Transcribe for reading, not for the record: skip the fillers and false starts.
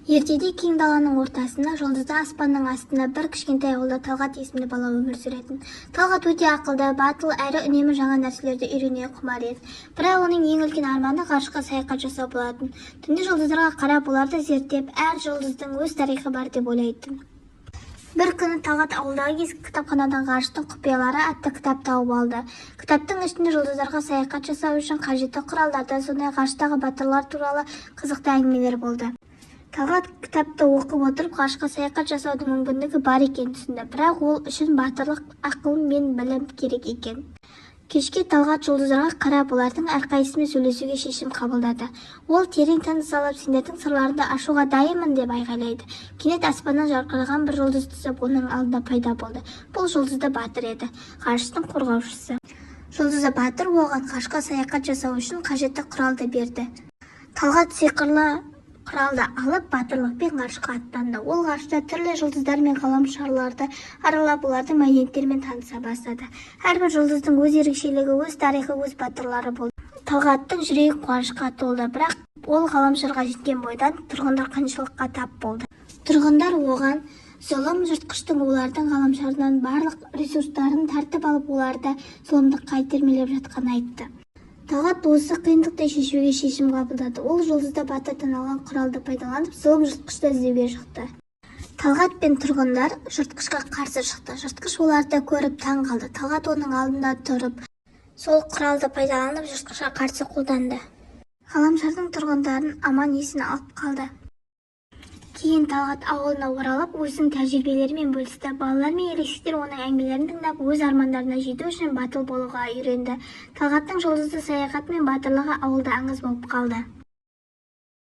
Ертеде кең даланың ортасында, жұлдызды аспанның астында бір кішкентай ауылда Талғат есімді бала өмір сүретін. Талғат өте ақылды, батыл әрі үнемі жаңа нәрселерді үйренуге құмар еді. Бірақ оның ең үлкен арманы ғарышқа саяхат жасау болатын. Түнде жұлдыздарға қарап, оларды зерттеп, әр жұлдыздың өз тарихы бар деп ойлайтын. Бір күні Талғат ауылдағы ескі кітапханадан «Ғарыштың құпиялары» атты кітап тауып алды. Кітаптың ішінде жұлдыздарға саяхат жасау үшін қажетті құралдарды, сондай-ақ ғарыштағы батырлар туралы қызықты әңгімелер болды. Талғат кітапты оқып отырып, ғарышқа саяхат жасаудың мүмкіндігі бар екенін түсінді. Бірақ ол үшін батырлық, ақыл мен білім керек екен. Кешке Талғат жұлдыздарға қарап, олардың әрқайсысымен сөйлесуге шешім қабылдады. Ол терең тыныс алып, «Сендердің сырларыңды ашуға дайынмын!» деп айғайлады. Кенет аспаннан жарқыраған бір жұлдыз түсіп, оның алдында пайда болды. Бұл Жұлдызды батыр еді, ғарыштың қорғаушысы. Жұлдызды батыр оған ғарышқа саяхат жасау үшін қажетті құралды берді. Талғат сиқырлы құралды алып, батырлықпен ғарышқа аттанды. Ол ғарышта түрлі жұлдыздар мен ғаламшарларды аралап, олардың мәдениеттерімен таныса бастады. Әрбір жұлдыздың өз ерекшелігі, өз тарихы, өз батырлары болды. Талғаттың жүрегі қуанышқа толды. Бірақ ол ғаламшарға жеткен бойдан тұрғындар қиыншылыққа тап болды. Тұрғындар оған зұлым жыртқыштың олардың ғаламшарынан барлық ресурстарын тартып алып, оларды зұлымдыққа итермелеп жатқанын айтты. Талғат осы қиындықты шешуге шешім қабылдады. Ол Жұлдызды батырдан алған құралды пайдаланып, зұлым жыртқышты іздеуге шықты. Талғат пен тұрғындар жыртқышқа қарсы шықты. Жыртқыш оларды көріп таң қалды. Талғат оның алдында тұрып, сол құралды пайдаланып, жыртқышқа қарсы қолданды. Ғаламшардың тұрғындарын аман-есен алып қалды. Кейін Талғат ауылына оралып, өзінің тәжірибелерімен бөлісті. Балалар мен ересектер оның әңгімелерін тыңдап, өз армандарына жету үшін батыл болуға үйренді. Талғаттың жұлдызды саяхаты мен батырлығы ауылда аңыз болып қалды.